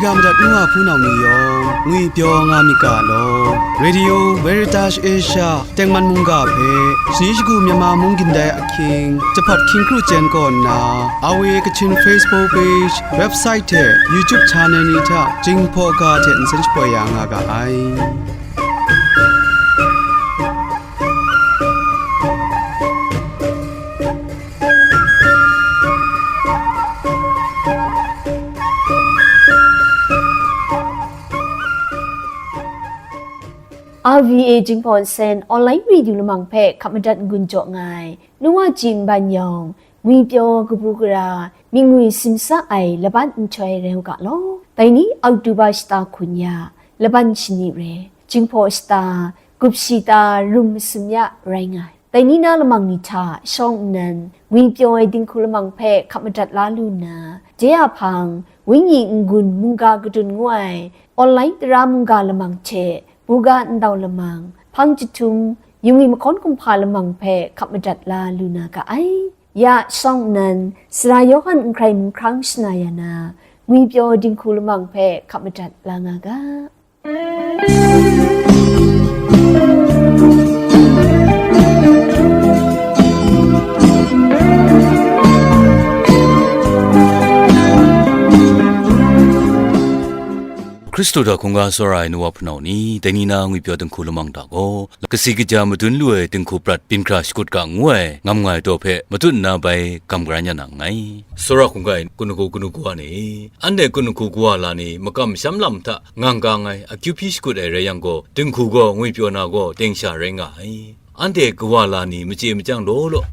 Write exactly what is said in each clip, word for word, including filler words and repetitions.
Ya madat nu wa hpunau ni yawng, ngwipyaw nga myit ga law. Radio Veritas Asia tengman mungga hpe, shani shagu Myanmar mung gindai ahkying, jahpat hkying kru chyen kaw nna, A W A Kachin Facebook page, website hte YouTube channel ni hta Jinghpaw ga hte nsen shapoi ya nga ga ai. R V A Jinghpaw Nsen online radio lamang hpe hkap madat n-gun jaw nga ai, nu wa ji nban yawng, ngwipyaw kabu gara, myit ngwi simsa ai laban nhtoi rai u ga law. Dai ni Oktoba shata hkun ya, laban shani re, Jinghpaw shata, gup shata, rum masum ya rai nga ai. Dai ni na lamang ni hta shawng nnan, ngwipyaw ai dinghku lamang hpe hkap madat la lu nna, de a hpang, wenyi n-gun mungga kadun ngu ai, online tara mungga lamang hte, buga ndau lamang, hpang jahtum, yungwi mahkawn kumhpa lamang hpe hkap madat la lu na ga ai. Ya shawng nnan, Sara Yawhan n hkrai mung hkrang shana ya na, ngwipyaw dinghku lamang hpe hkap madat la nga ga. Hkristu hta hkungga tsawra ai nu wa hpunau ni, dai ni na ngwipyaw dinghku lamang hta gaw, kasi kaja madun lu ai dinghku prat byin hkra shakut ga ngu ai ngam nga ai daw hpe matut nna bai gam garan ya na nngai. Tsawra hkungga e, kanu hku kanu kawa ni, anhte kanu hku kawa la ni makam masham lam hta ngang kang ai akyu hpyi shakut ai rai yang gaw, dinghku gaw ngwipyaw na gaw teng sha rai nga ai. Anhte kawa la ni machye machyang law law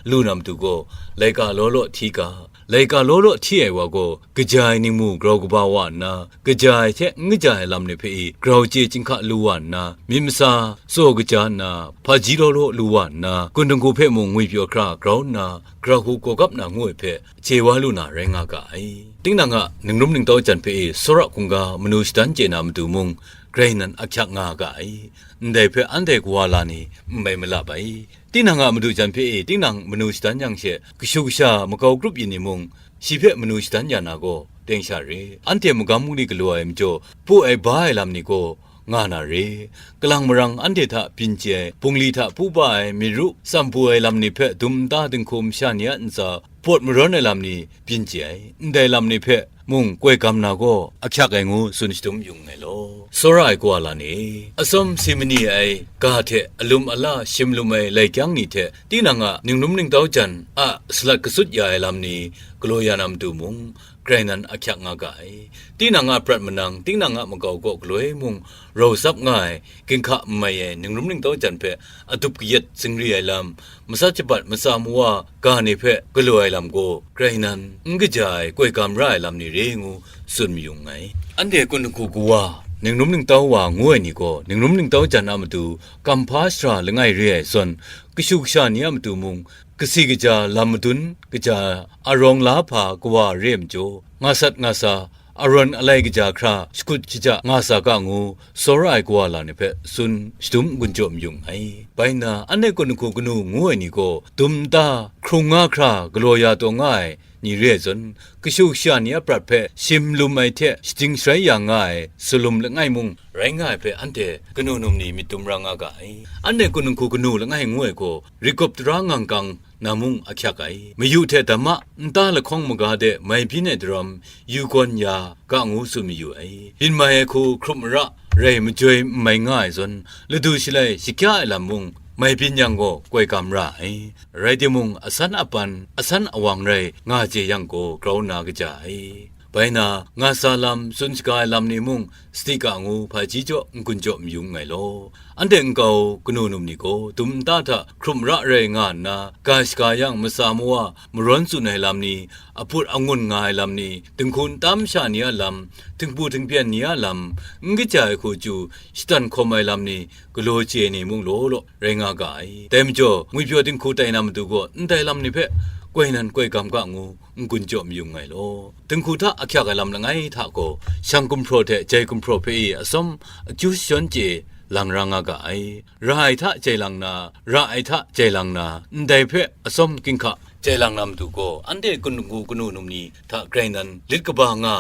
lu na matu gaw, laika law law hti ga, laika law law hti ai wa gaw, kaja ai ningmu grau kaba wa nna, kaja ai hte n kaja ai lam ni hpe i grau chye chyinghka lu wa nna, myit masa tsaw kaja nna, hpaji law law lu wa nna, kun dinghku hpe mung ngwipyaw hkra grau nna, grau hku gawgap na ngu ai hpe, chye wa lu na rai nga ga ai. Tinang a ningrum ningtau jan hpe e tsawra hkungga manu shadan chye na matu mung, grai nan ahkyak nga ga ai. Ndai hpe anhte kawa la ni n bai malap ai. Tinang a madu jan hpe e tinang manu shadan yang she, kashu kasha makau grup yin ni mung, shi hpe manu shadan ya na gaw, teng sha re. Anhte magam bungli galaw ai majaw, pu ai ba ai lam ni gaw, nga na re. Kalang marang anhte hta byin chye ai, bungli hta pu ba ai, myit ru tsam pu ai lam ni hpe dum nta dinghku masha ni a ntsa pawt marawn ai lam ni byin chye ai, ndai lam ni hpe mung koi gam na gaw ahkyak ai ngu tsun shadum yu nngai law. Tsawra ai kawa la ni, atsawm si mani ai ga hte alum ala shim lum ai lai kyang ni hte tinang a ningrum ningtau jan a salat katsut ya ai lam ni galaw ya na matu mung, grai nan ahkyak nga ga ai. Tinang a prat manang, tinang a makau kaw galoi mung rau tsap nga ai, ginhka n mai ai ningrum ningtau jan hpe adup kayat zingri ai lam, matsat shabat matsa mawa ga ni hpe galaw ai lam gaw, grai nan n kaja ai koi gam ra ai lam ni re ngu tsun mayu nngai. Anhte kun hku kawa, ningrum ningtau wa ngu ai ni gaw, ningrum ningtau jan a matu kamhpa sara langai re ai zawn, kashu kasha ni a matu mung, kasi kaja lam madun kaja arawng la hpa kawa re ai majaw, nga sat nga sa, arawn alai kaja hkra shakut shaja nga sa ga ngu, tsawra ai kawa la ni hpe tsun shadum n-gun jaw mayu nngai. Bai nna, anhte kun hku kanu ngu ai ni gaw, dum nta hkrung nga hkra galaw ya taw nga ai ni re ai zawn, kashu kasha ni a prat hpe shim lum ai hte shading sharai ya nga ai salum langai mung rai nga ai hpe, anhte kanu num ni myit dum ra nga ga ai. Anhte kun hku kanu langai ngu ai gaw, ri gup tara ngang kang na mung ahkyak ai. Mayu hte dam a, nta lahkawng maga de mai byin ai daram, yu gawn ya ga ngu tsun mayu ai. Byin mai ai hku hkrup mara rai majoi n mai nga ai zawn, ladu shalai shakya ai lam mung mai byin yang gaw koi gam ra ai. Rai timung, asan apan, asan awang rai nga chye yang gaw grau nna kaja ai. Bai na, nga sa lam, tsun shaga ai lam ni mung, sadi ga ngu hpaji jaw n-gun jaw mayu nngai law. Anhte nkau kanu num ni gaw, dum nta hta hkrum ra rai nga nna, ga shaga yang matsa mawa, marawn tsun ai lam ni, aput angun nga ai lam ni, dinghku ntam sha ni a lam, htingbu htingpyen ni a lam, n kaja ai hku chyu, shatan hkawm ai lam ni, galaw chye ni mung law law rai nga ga ai. Dai majaw, ngwipyaw dinghku tai na matu gaw, ndai lam ni hpe koi nan koi gam ga ngu, n-gun jaw mayu nngai law. Dinghku hta ahkyak ai lam langai hta gaw, shang gumhpraw hte jai gumhpraw hpe e atsawm akyu shashawn chye lang ra nga ga ai. Ra ai hta jai lang na, ra ai hta jai lang na, ndai hpe atsawm ginhka jai lang na matu gaw, anhte kun dinghku kanu num ni hta grai nan lit kaba nga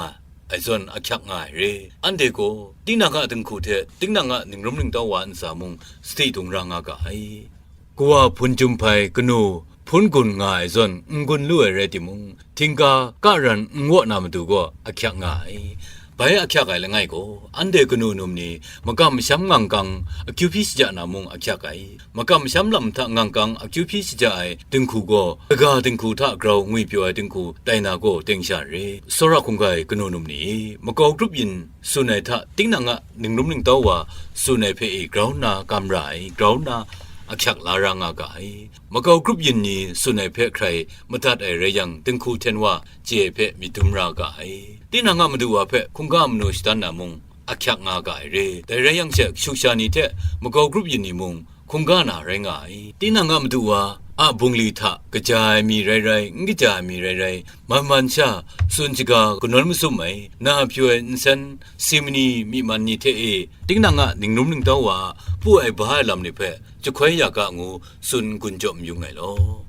ai zawn ahkyak nga ai re. Anhte gaw tinang a dinghku hte tinang a ningrum ningtau wa ntsa mung sadi dung ra nga ga ai. Kawa hpun chyum hpai kanu hpun gun nga ai zawn n gun lu ai rai timung, htingga karan n waw na matu gaw ahkyak nga ai. Bai ahkyak ai langai gaw, anhte kanu num ni makam masham ngangkang akyu hpyi shaja na mung ahkyak ai. Makam masham lam hta ngangkang akyu hpyi shaja ai dinghku gaw, kaga dinghku hta grau ngwipyaw ai dinghku tai na gaw teng sha re. Tsawra hkungga ai kanu num ni e, makau grup yin tsun ai hta tinang a ningrum ningtau wa tsun ai hpe e grau nna kam ra ai, grau nna ahkyak la ra nga ga ai. Makau grup yin ni tsun ai hpe hkrai madat ai rai yang, dinghku hten wa chye ai hpe myit dum ra ga ai. Tinang a madu wa hpe hkungga manu shadan na mung ahkyak nga ga ai re. Dai rai yang she, kashu kasha ni hte makau grup yin ni mung hkungga na rai nga ai. Tinang a madu wa a bungli hta kaja ai mi rai rai, n kaja ai mi rai rai, man man sha, tsun shaga kanawn masum ai, na pyaw ai nsen, simani myi man ni hte e, tinang a ningrum ningtau wa pu ai ba ai lam ni hpe jahkoi ya ga ngu tsun n-gun jaw n-yung ai law.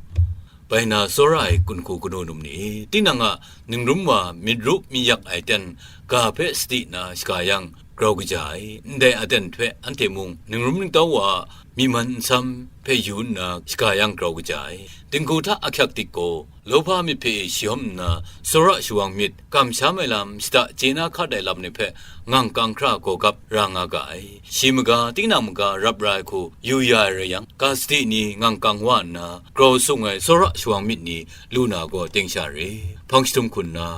Bai na tsawra ai kunhku kanu num ni e, tinang a ningrum wa myit rup myi yak ai ten ga hpe sadi nna shaga yang grau kaja ai, ndai aten hpe anhte mung ningrum ningtau wa a myi man nsam hpe yu nna shaga yang grau kaja ai. Dinghku hta ahkyak dik gaw, lawhpa myit hpe e shayawm nna, tsawra shawang myit, kamsham ai lam, shada chye na hkat ai lam ni hpe ngangkang hkra gaw gap ra nga ga ai. Shi maga, tinang maga rap ra ai hku yu ya ai rai yang, ga sadi ni ngangkang wa nna, grau sung ai tsawra shawang myit ni lu na gaw teng sha re. Hpang jahtum hkun nna,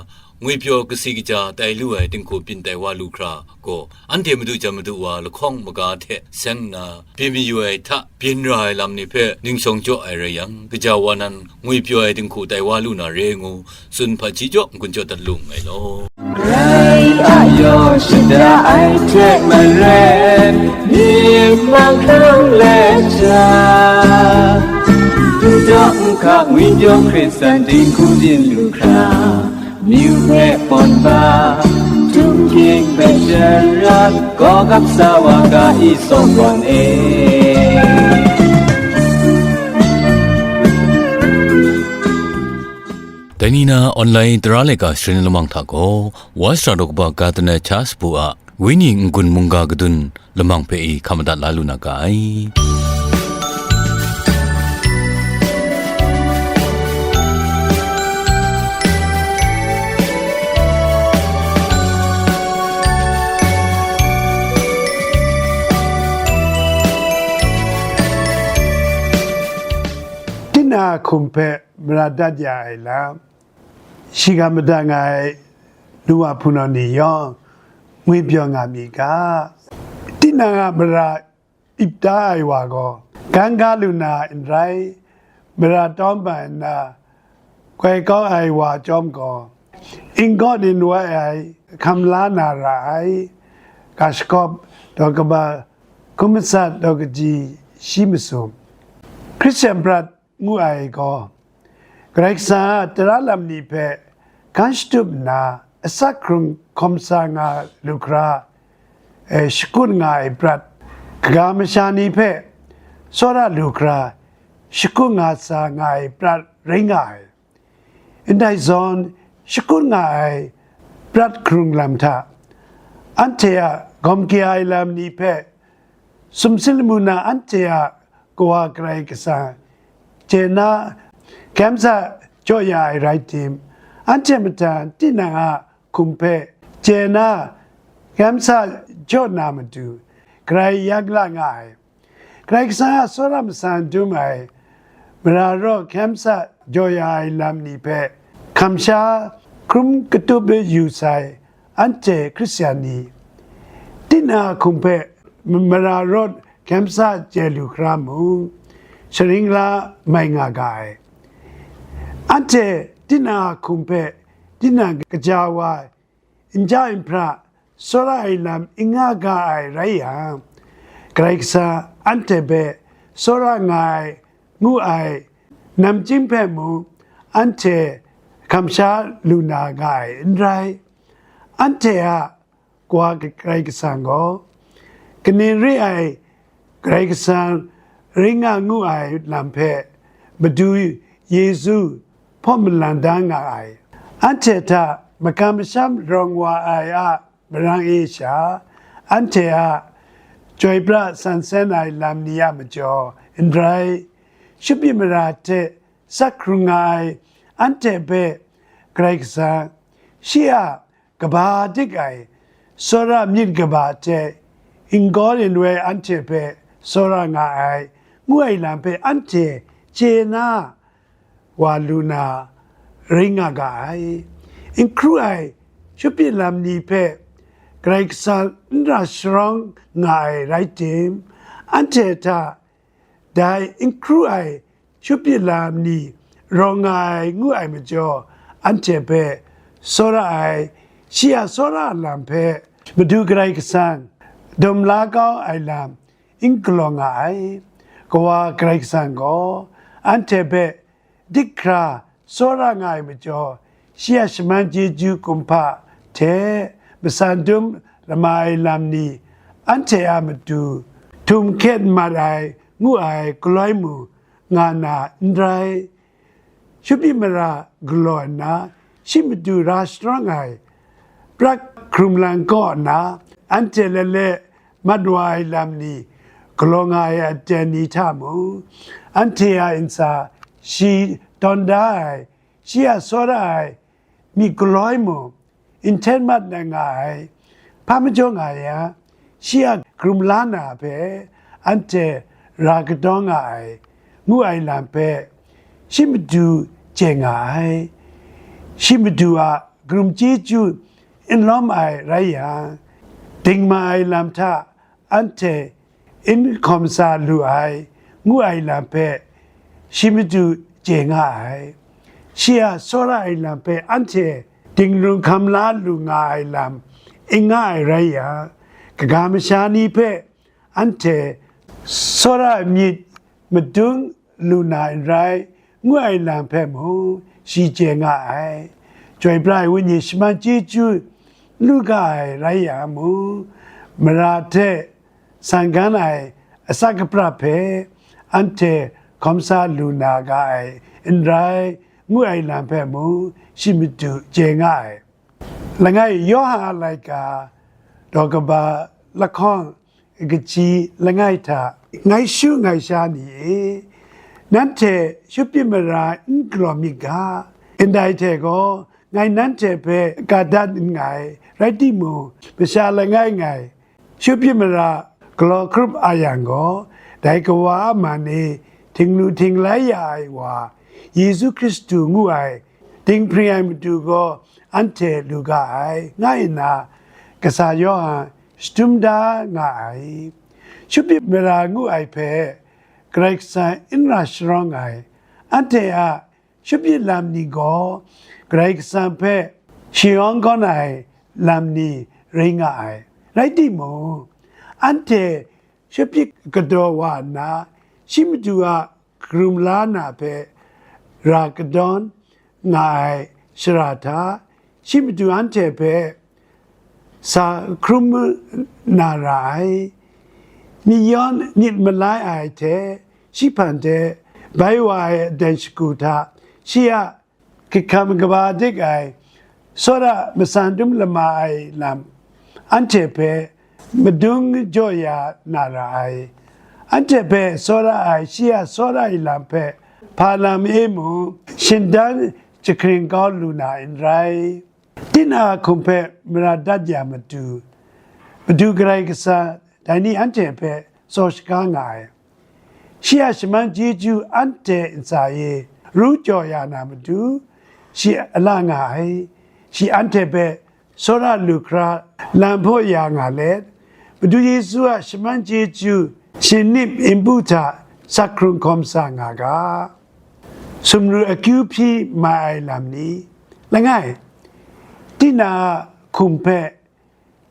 ngwipyaw kasi kaja tai lu ai dinghku byin tai wa lu hkra gaw, anhte madu jan madu wa lahkawng maga hte seng nna, byin mayu ai hta byin ra ai lam ni hpe ning shawng jaw ai rai yang, kaja wa nan ngwipyaw ai dinghku tai wa lu na re ngu, tsun hpaji jaw n-gun jaw dat lu nngai law. Rai a yaw shada ai hte maren, myit mahkang let hta, n daw n hka ngwipyaw Hkristan dinghku byin lu hkra, myu hpe pawn ba, htum hkying hpe sharat, gaw gap sa wa ga i, tsawm gawn e. Dai ni na online tara laika sharin lamang hta gaw, West Rado kaba Gardner Charles bu a Wenyi n-gun mungga kadun lamang hpe i hkam madat la lu na ga ai. Tinang a hkum hpe mara dat ya ai lam, shiga madat nga ai nu wa hpung ni yawng ngwipyaw nga mi ga. Tinang a mara ip da ai wa gaw, gan ga lu na n rai, mara tawm bai nna, goi kau ai wa chyawm gaw, n-gaw n-wai ai, hkam la na ra ai, ga shakawp, daw kaba, hkum matsat, daw kaji, shi masum. Hkristian prat ngu ai gaw, Karai Kasang a tara lam ni hpe hkan shatup nna, asak hkrung hkawm sa nga lu hkra, e, shakut nga ai prat, kaga masha ni hpe tsawra lu hkra, shakut nga sa nga ai prat rai nga ai. Ndai zawn, shakut nga ai prat hkrung lam hta, anhte a gawm kya ai lam ni hpe sumsing lamu na anhte a Kawa Karai Kasang chye na, gyam sa jaw ya ai rai tim, anhte matan tinang a hkum hpe chye na, gyam sa jaw na matu, grai yak la nga ai. Karai Kasang a tsawra matsan dum ai, mara raw gyam sa jaw ya ai lam ni hpe, hkam sha hkrum katup yu sai, anhte Hkristian ni, tinang a hkum hpe mara rawt hkyem sa chye lu hkra mung, sharin la mai nga ga ai. Anhte tinang a hkum hpe tinang kaja wa n ja n hpra tsawra ai lam n nga ga ai rai yang, Karai Kasang anhte hpe tsawra nga ai ngu ai namchying hpe mung anhte hkam sha lu na nga ai n rai. Anhte a Kawa Karai Kasang gaw, kaning re ai Karai Kasang rai nga ngu ai lam hpe Madu Yesu hpaw malang da nga ai. Anhte hta makam masham rawng wa ai a marang e sha, anhte a chyoi pra san sen ai lam ni a majaw, n rai, shupyit mara hte sak hkrung nga ai anhte hpe Karai Kasang, shi a kaba dik ai tsawra myit kaba hte n gaw n woi anhte hpe tsawra nga ai, ngu ai lam hpe anhte chye na wa lu na ring nga ga ai. N hkru ai shupyit lam ni hpe Karai Kasang n ra sharawng nga ai rai tim, anhte hta dai n hkru ai shupyit lam ni rawng nga ai ngu ai majaw, anhte hpe tsawra ai, shi a tsawra a lam hpe Madu Karai Kasang dum la kau ai lam n galaw nga ai. Kawa Karai Kasang gaw anhte hpe dik hkra tsawra nga ai majaw, shi a shaman chyeju kumhpa hte masan dum lama ai lam ni anhte a matu htum hkyen mat ai ngu ai galoi mu nga na n rai. Shupyit mara galaw nna, shi matu ra sharawng ai prat hkrum lang kaw nna, anhte lale mat wa ai lam ni galaw nga ai aten ni hta mung, anhte a ntsa shi tawn da ai, shi a tsawra ai myit galoi mung, n hten mat na nga ai, hpa majaw nga yang, shi a hkrum la na hpe anhte ra kadawn nga ai, ngu ai lam hpe shi matu chye nga ai. Shi matu a hkrum chyeju n lawm ai rai yang, dingma ai lam hta anhte n hkawm sa lu ai, ngu ai lam hpe shi matu chye nga ai. Shi a tsawra ai lam hpe anhte dingrun hkam la lu nga ai lam n nga ai rai yang, kaga masha ni hpe anhte tsawra myit madung lu na n rai, ngu ai lam hpe mung shi chye nga ai. Chyoi pra ai Wenyi shaman chyeju lu ga ai rai yang mung, mara hte san gan ai asak aprat hpe anhte hkawm sa lu na ga ai n rai, ngu ai lam hpe mung shi matu chye nga ai. Langai Yawhan a laika daw kaba lahkawng kaji langai hta, ngai shu ngai sha ni e, nanhte shupyit mara n galaw myit ga, ndai hte gaw ngai nanhte hpe ga dat nngai, rai timung, masha langai ngai shupyit mara galaw hkrup a yang gaw, dai kawa a man e htinglu htinglai ya ai wa, Yesu Hkristu ngu ai, dinghpring ai matu gaw anhte lu ga ai, nga nna, kasa Yawhan shadum da nga ai. Shupyit mara ngu ai hpe Karai Kasang n ra sharawng ai, anhte a shupyit lam ni gaw Karai Kasang hpe shayawng gawn ai lam ni rai nga ai. Rai timung, anhte shupyit kadaw wa nna, shi matu a karum la na hpe ra kadawn nga ai shara hta, shi matu anhte hpe sa hkrum na ra ai. Myit yawn myit malai ai hte, shi hpan hte bai wa ai aten shagu hta, shi a hkrikhkam kaba dik ai, tsawra masan dum lama ai lam, anhte hpe madung jaw ya na ra ai. Anhte hpe tsawra ai shi a tsawra ai lam hpe hpa lam e mung, shingdang jahkring kau lu na n rai. Tinang a hkum hpe mara dat ya matu, Madu Karai Kasang dai ni anhte hpe tsaw shaga nga ai. Shi a shaman chyeju anhte ntsa e ru jaw ya na matu, shi a la nga ai. Shi anhte hpe tsawra lu hkra lam hpaw ya nga let, Madu Yesu a shaman chyeju shi nip npu hta sak hkrung hkawm sa nga ga. Sumru akyu hpyi mai ai lam ni langai, tinang a hkum hpe,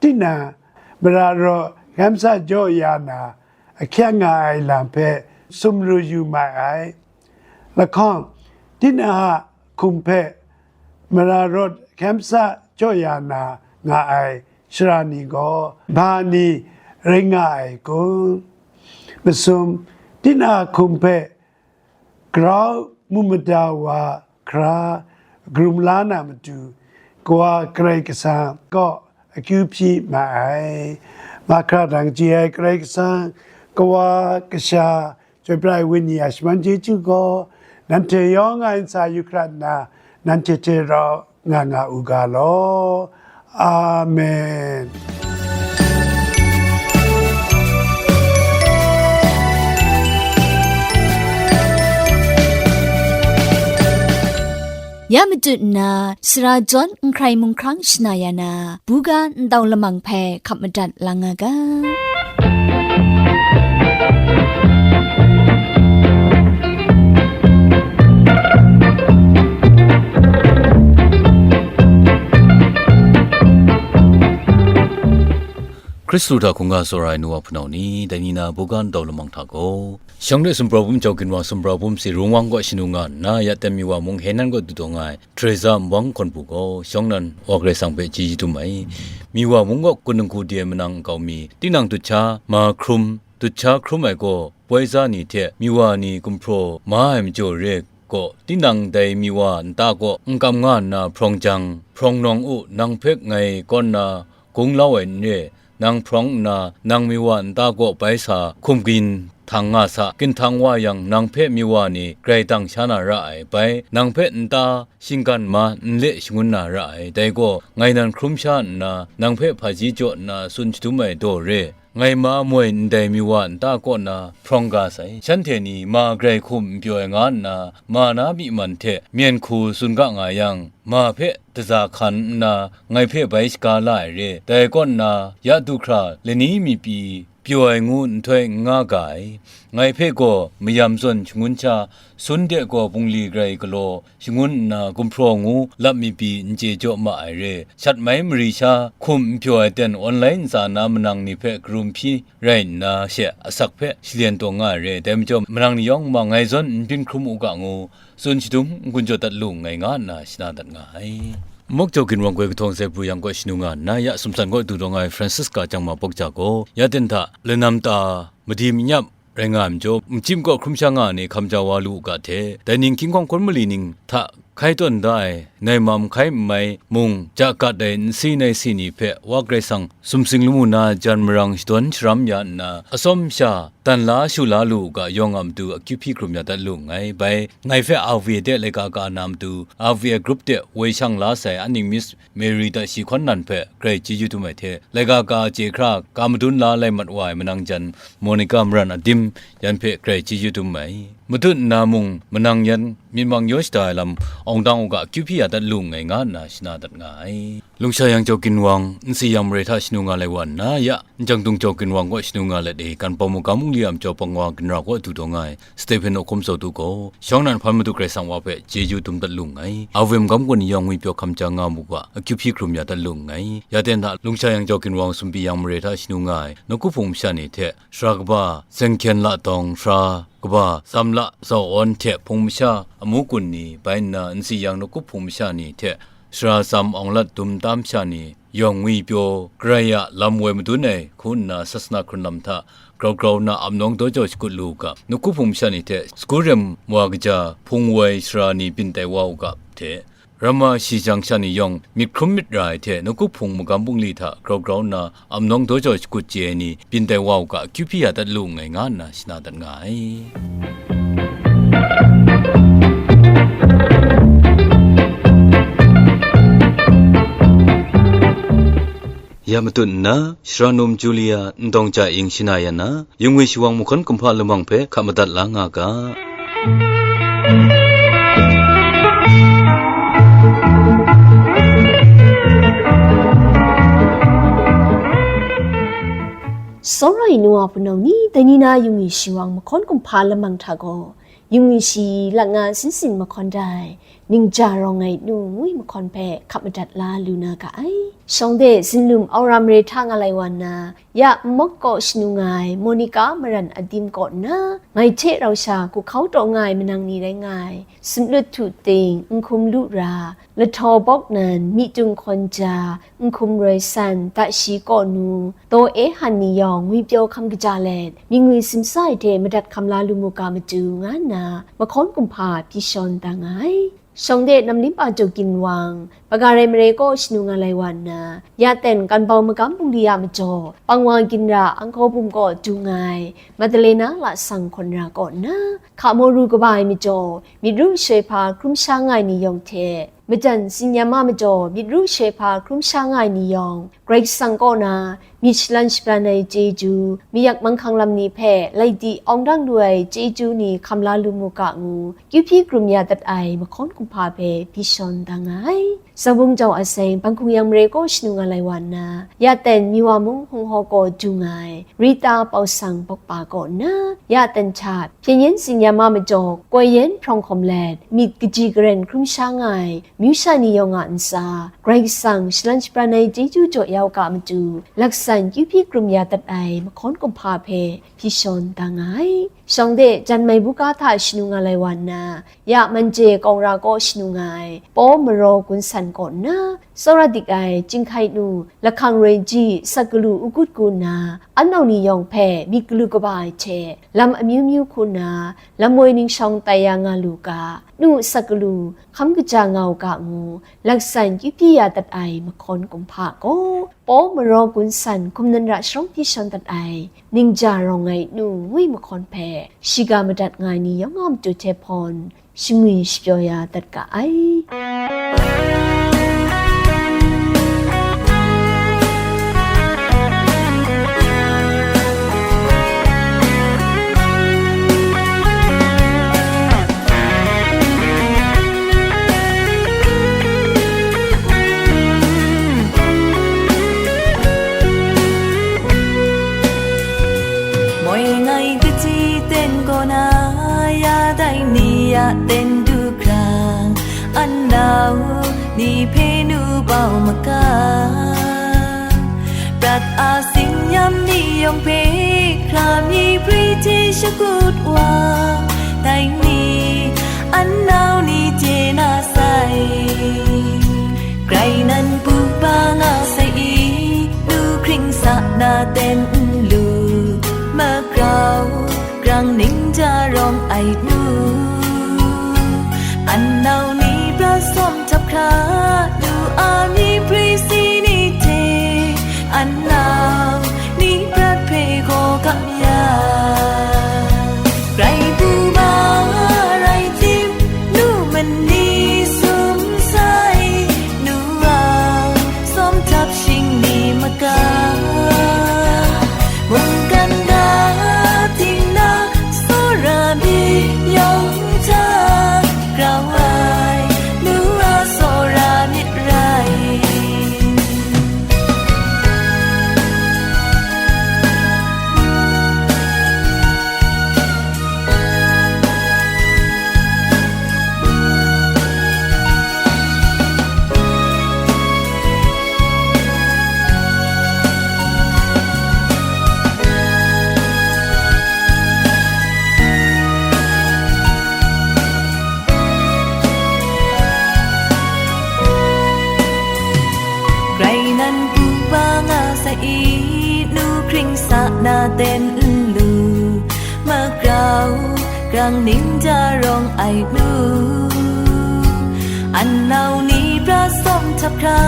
tinang mara raw hkam sa jaw ya na ahkyak nga ai lam hpe sumru yu mai ai. Lahkawng, tinang a hkum hpe mara rawt hkam sa jaw ya na nga ai shara ni gaw, ba ni rai nga ai kun? Masum, tinang a hkum hpe grau mu mada wa hkra karum la na matu, Kawa Karai Kasang kaw akyu hpyi ma ai. Mahkra dang chye ai Karai Kasang, Kawa, Kasha, Chyoi pra ai Wenyi a shaman chyeju gaw, nanhte yawng a ntsa yu hkra nna, nanhte hte rau nga nga u ga law. Amen. Ya matut nna, sara jawn n hkrai mung hkrang shana ya na, buga ndau lamang hpe hkap madat lang nga ga. Hkristu hta hkungga tsawra ai nu wa hpunau ni, dai ni na buga ndau lamang hta gaw, shawng de sumprau bum jau ginwang sumprau bum si rung wang kaw shanu nga nna, ya ten mi wa mung Henan kaw du taw nga ai, Teresa Mbawng hkawn bu gaw, shawng nan wa Karai Kasang hpe chyeju dum ai. Mi wa mung kaw kun ningku di ai manang nkau mi, tinang dut sha ma hkrum, dut sha hkrum ai gaw, poi za ni hte mi wa ni gumhpraw ma ai majaw re gaw, tinang dai mi wa nta kaw n kam nga nna hprawng jang, hprawng nawng u, nang hpe ngai kawn na, gunglau ai n re, nang hprawng nna, nang mi wa nta kaw bai sa hkum ginhtang nga sa, ginhtang wa yang, nang hpe mi wa ni grai dang sha na ra ai, bai, nang hpe nta shinggan ma n le shangun na ra ai, dai gaw, ngai nan hkrum sha nna, nang hpe hpaji jaw nna tsun shadum ai daw re, ngai ma moi ndai mi wa nta kaw na hprawng ga sai, shanhte ni ma grai hkum n pyaw ai nga nna, ma na myi man hte myen hku tsun ga nga yang, ma hpe daza hkan nna ngai hpe bai shaga la ai re. Dai kaw nna, ya du hkra lani mi pyi pyaw ai ngu nhtoi n nga ga ai. Ngai hpe gaw mayam zawn shangun sha, sun de gaw bungli grai galaw shangun nna gumhpraw ngu lap mi pyi n chye jaw ma ai re. Shat mai mari sha hkum n pyaw ai ten online ntsa na manang ni hpe karum hpyi rai nna she asak hpe shalyen taw nga ai re. Dai majaw manang ni yawng ma ngai zawn n byin hkrum u ga ngu, tsun shadum n-gun jaw dat lu nngai nga nna shana dat nga ai. Muk jau ginwang goi kahtawng sai pru yang kaw shanu nga nna, ya sumsan kaw du taw nga ai Francisca chyang ma bawk ja gaw, ya ten hta lanam ta madi manyap rai nga ai majaw, machyim kaw hkrum sha nga ai ni hkam ja wa lu u ga hte, dai ning hkying hkawng hkun mali ning hta hkai tawn da ai, nai mam hkai n mai mung, ja gat ai nsi nai si ni hpe Wa Karai Kasang sumsing lamu na jan marang shadawn sharam ya nna, atsawm sha dan la shu la lu u ga, yawng a matu akyu hpyi hkrum ya dat lu nngai. Bai, ngai hpe R V A de laika ka na matu, R V A group de woi shang la sai aning Miss Mary Dashi Hkawn Nan hpe grai chyeju dum ai hte, laika ka chye hkra ka madun la lai mat wa ai manang jan Monica Maran Adim yan hpe grai chyeju dum ai. Matut nna mung manang yan myit mang yaw shada ai lam awng dang u ga, akyu hpyi ya dat lu nngai nga nna shana dat nga ai. Lungsha yang jau ginwang, nsi yang mare hta shanu nga lai wa nna, ya, njang dung jau ginwang kaw shanu nga let e, kan pawng magam bungli a majaw pawng wa ginra kaw du taw nga ai, Stephen Okum Sawtu gaw, shawng nan hpan Madu Karai Kasang wa hpe chyeju dum dat lu nngai. R V A magam kaw ni yawng ngwipyaw hkam ja nga mu ga, akyu hpyi hkrum ya dat lu nngai. Ya ten hta, Lungsha yang jau ginwang sumpi yang mare hta shanu nga ai, nawku hpung masha ni hte, sara kaba, Zengkyen La Dawng, sara kaba, Tsam La Zaw Awn hte hpung masha amu kun ni, bai nna, nsi yang nawku hpung masha ni hte, sara Tsam Awng Lat Dum tam masha ni, yawng ngwipyaw, Karai a lam woi madun ai, hku nna sasana hkrun lam hta grau grau nna ap nawng daw jau shakut lu u ga, nawku hpung masha ni hte, sagu rem wa kaja hpung woi sara ni byin tai wa u ga hte, ramma shi jang sha ni yawng myit hkrum myit ra ai hte, nawku hpung magam bungli hta grau grau nna ap nawng daw jau shakut chye ai ni byin tai wa u ga, akyu hpyi ya dat lu nngai nga nna shana dat nga ai. Ya matut nna, Sharanum Julia Ndawng Ja Ing shana ya na, yungwi shawang mahkawn kumhpa lamang hpe hkap madat la nga ga. Tsawra ai nu wa hpunau ni, dai ni na yungwi shawang mahkawn kumhpa lamang hta gaw, yungwi shi lak nga sinsin mahkawn dai, ningja rawng ai nu ngwi mahkawn hpe hkap madat la lu na ga ai. Shawng de zinlum Aura mare hta nga lai wa nna, ya nmawk kaw shanu nga ai Monica Maran Adim kaw nna, ngai hte rau sha hku hkau taw nga ai manang ni rai nga ai, Sumlut Htu Ting, Nhkum Lu Ra, Lahtaw Bawk Nan, Myitung Hkawn Ja, Nhkum Roi San, Dashi Kaw Nu, Daw E Han ni yawng ngwipyaw hkam kaja let, myingwi simsa ai hte madat hkam la lu mu ga matu, nga nna mahkawn kumhpa pyi shawn da nga ai. Shawng de namlim a jaw ginwang, Bagarai mare kaw shanu nga lai wa nna, ya ten kan bau magam bungli a majaw, pangwa ginra anghkaw bum kaw dung ai, Madalena lasang hkawn ra kaw nna, hka maw ru kaba ai majaw, myit ru shoi hpa hkrum sha nga ai ni yawng hte, majan tsin-yam a majaw, myit ru shoi hpa hkrum sha nga ai ni yawng, Karai Kasang kaw na myit shalan shabran ai chyeju, mayak manghkang lam ni hpe laidi awng dang lu ai chyeju ni hkam la lu mu ga ngu, kyu hpyi krum ya dat ai mahkawn kumhpa hpe hpyi shawn da nga ai. Zang bung jau a seng, Banghkung yang mare kaw shanu nga lai wa nna, ya ten Miwa mung hung haw kaw dung ai, Rita Pausang Bawkpa kaw nna, ya ten hta, hpyen yen tsin-yam a majaw, koi yen hprawng hkawm let, myit kaji karen hkrum sha nga ai, myu sha ni yawng a ntsa, Karai Kasang shalan shabran ai chyeju jaw ya u ga matu, laksan kyu hpyi krum ya dat ai mahkawn kumhpa hpe hpyi shawn da nga ai. Shawng de jan mai buga hta shanu nga lai wa nna, ya Manje Kawngra kaw shanu nga ai, Paw Maraw Gun San kaw nna, tsawra dik ai Chyinghkai nu, lahkang roi ji, sak galu u gut gu nna, an nau ni yawng hpe myit galu kaba ai hte, lam amyu myu hku nna, lam woi ningshawng tai ya nga lu ga, nu sak galu, hkam kaja nga u ga ngu, laksan kyu hpyi ya dat ai mahkawn kumhpa gaw, Paw Maraw Gun San hkum nan ra sharawng hpyi shawn dat ai, ningja rawng ai nu ngwi mahkawn hpe, shiga madat nga ai ni yawng a matu hte hpawn, shingwi shapyaw ya dat ga ai. Moi ngai kaji ten kaw na, ya dai ni ya ten du hkra, an nau ni hpe nu bau maga. Prat a tsin-yam ni yawng hpe hkra mi pri hte shakut wa, dai ni an nau ni hte na sai. Grai nan pu ba nga sai i, nu hkring sa na ten n lu, magrau grang ning ja rawng ai nu. An nau ni prat sawm htap hkra, nu a myit pri si ni hte, an nau ni prat hpe gaw gap ya. Grai bu ma rai tim, nu mani sum sai, nu a sawm htap shingni maga. Mungkan ga ting na, tsawra myit yawng hta, grau ai nu a tsawra myit rai. Grai nan pu ba nga sai i, nu hkring sa na ten n lu, magrau grang ning ja rawng ai nu. An nau ni prat sawm htap hkra,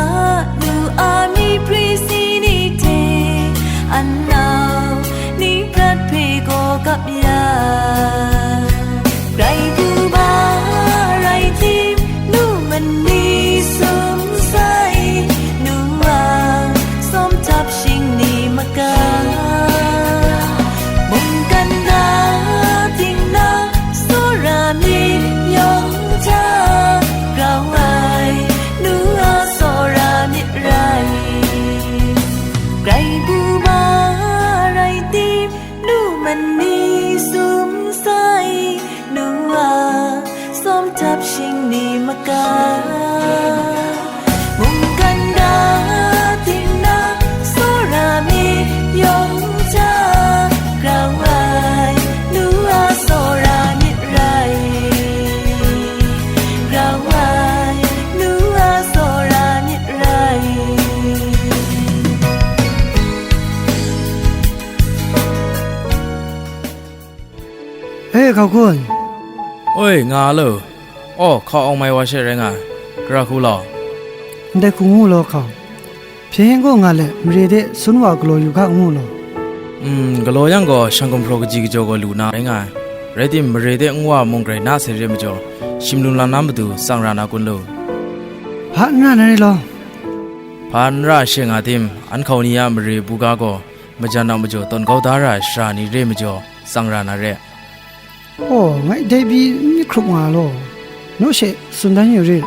nu a myit pri si ni hte, an nau ni prat hpe gaw gap ya. Grai bu ma rai tim, nu mani sum sai, nu a sawm htap shingni maga. Mungkan ga ting na, tsawra myit yawng hta, grau ai nu a tsawra myit rai. Grai bu ma rai tim, nu mani sum sai, nu a sawm htap shingni maga. Mungkan ga ting na, tsawra myit yawng hta, grau ai nu a tsawra myit rai. Grau ai nu a tsawra myit rai. E, Hkau Hkun. Oi, nga lo. Aw, hkau awng mai wa she rai nga ai, gara hku law. Ndai hku ngu law hkau. Hpyen gaw nga let, mare de sun wa galaw yu ga ngu law. Mm, galaw yang gaw, shang gumhpraw kaji kajaw gaw lu na rai nga ai. Rai tim, mare de nwa mung grai na sai re majaw, shim lum lam na matu tsang ra na kun lu. Hpa n ra na re law. Hpa n ra she nga tim, an hkau ni a mare buga gaw, majan a majaw tawn kau da ra ai sara ni re majaw, tsang ra na re. Aw, ngai dai pyi n myit hkrup nga law. Naw she tsun dan yu rit.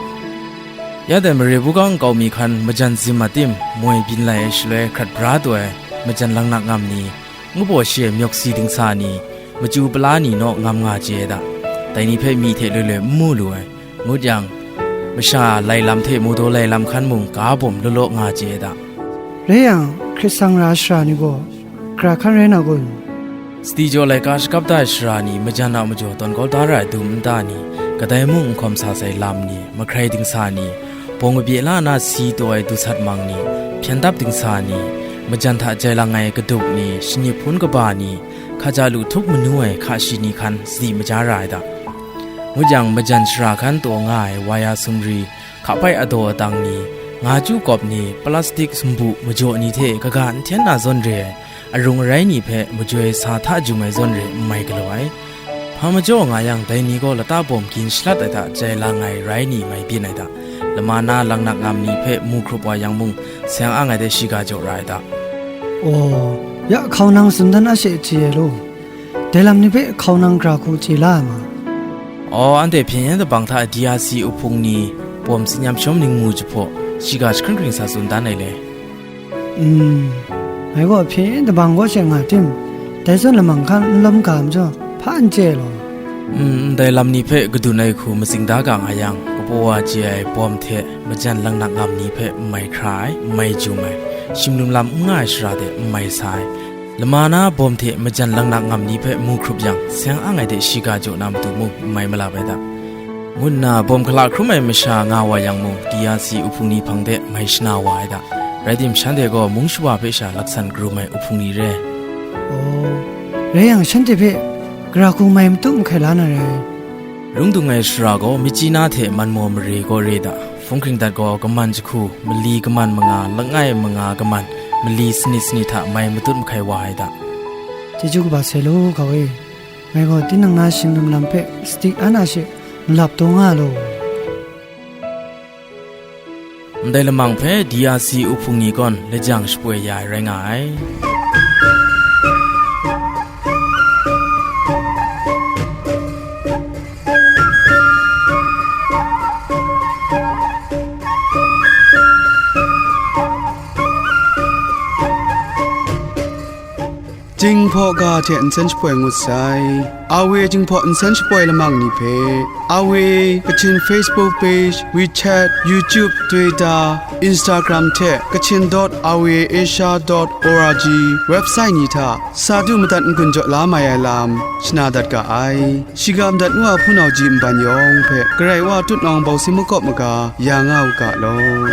Ya dai mare buga nkau mi hkan majan zim a tim moi byin lai ai shaloi hkrat bra taw ai majan langnak ngam ni, ngu baw shi ai myawk si dingsa ni, machyu pala ni naw ngam nga chye ai da. Dai ni hpe myi hte loi loi n mu lu ai, ngut yang, masha lai lam hte mawdaw lai lam hkan mung ga bawm law law nga chye ai da. Rai yang, hkrit sang ra ai sara ni gaw, gara hkan rai na kun? Sadi jaw laika shakap da ai sara ni, majan a majaw tawn kau da ra ai dum nta ni, kadai mung n hkawm sa sai lam ni, mahkrai dingsa ni, bawng kabye la na si taw ai dusat mang ni, hpyen dap dingsa ni, majan hta jai lang ai kaduk ni, shanip hpun kaba ni, hkaja lu htup manu ai hka shi ni hkan sadi maja ra ai da. Ngut yang, majan shara hkan taw nga ai waya sumri, hkapai adaw atang ni, nga chyu kawp ni, plastik sumbu majaw ni hte kaga n hten na zawn re ai, arung arai ni hpe majoi sa hta jum ai zawn re n mai galaw ai. Hpa majaw nga yang, dai ni gaw lata bawm gin shalat ai hta jai lang ai rai ni mai byin ai da. Lama na langnak ngam ni hpe mu hkrup wa yang mung, seng ang ai de shiga jaw ra ai da. Aw, ya hkau nang tsun dan a she chye ai law. Dai lam ni hpe hkau nang gara hku chye la ai ma? Aw, anhte hpyen yen dabang hta D R C uhpung ni, bawm tsin yam shawm ningmu jahpaw, shiga jahkring hkring sa tsun dan ai le. Mm, ngai gaw hpyen yen dabang kaw she nga tim, dai zawn lamang hkan n lawm ga majaw, hpa n chye law. Mm, ndai lam ni hpe kadun ai hku matsing da ga nga yang, kapaw wa chye ai bawm hte majan langnak ngam ni hpe n mai hkra ai, n mai jum ai, shim lum lam n nga ai shara de n mai sa ai, lama na bawm hte majan langnak ngam ni hpe mu hkrup yang, seng ang ai de shiga jaw na matu mung n mai malap ai da, ngu nna bawm hkala hkrum ai masha nga wa yang mung, D R C uhpung ni hpang de mai shana wa ai da. Rai tim, shanhte gaw mung shawa hpe sha laksan karum ai uhpung ni re. Aw, rai yang, shanhte hpe gara hku mai matut mahkai la na rai. Lung dung ai shara gaw, Myitkyina hte Manmaw mare gaw re da. Hpung hkring dat gaw, kaman jahku, mali kaman manga, langai manga kaman, mali sanit sanit hta mai matut mahkai wa ai da. Chyeju kaba sai law, hkau e. Ngai gaw tinang na shing lum lam hpe sadi an a she malap taw nga law. Ndai lamang hpe D R C uhpung ni gaw lajang shapoi ya ai rai nga ai. Jinghpaw ga hte nsen shapoi ngut sai. A W Jinghpaw nsen shapoi lamang ni hpe, A W Kachin Facebook page, WeChat, YouTube, Twitter, Instagram hte Kachin dot R V A Asia dot O R G website ni hta sa du madat n-gun jaw la mai ai lam shana dat ga ai. Shiga madat nu a hpunau ji nban yawng hpe Karai Wa tutnawng bawng si makawp maga ya nga u ga law.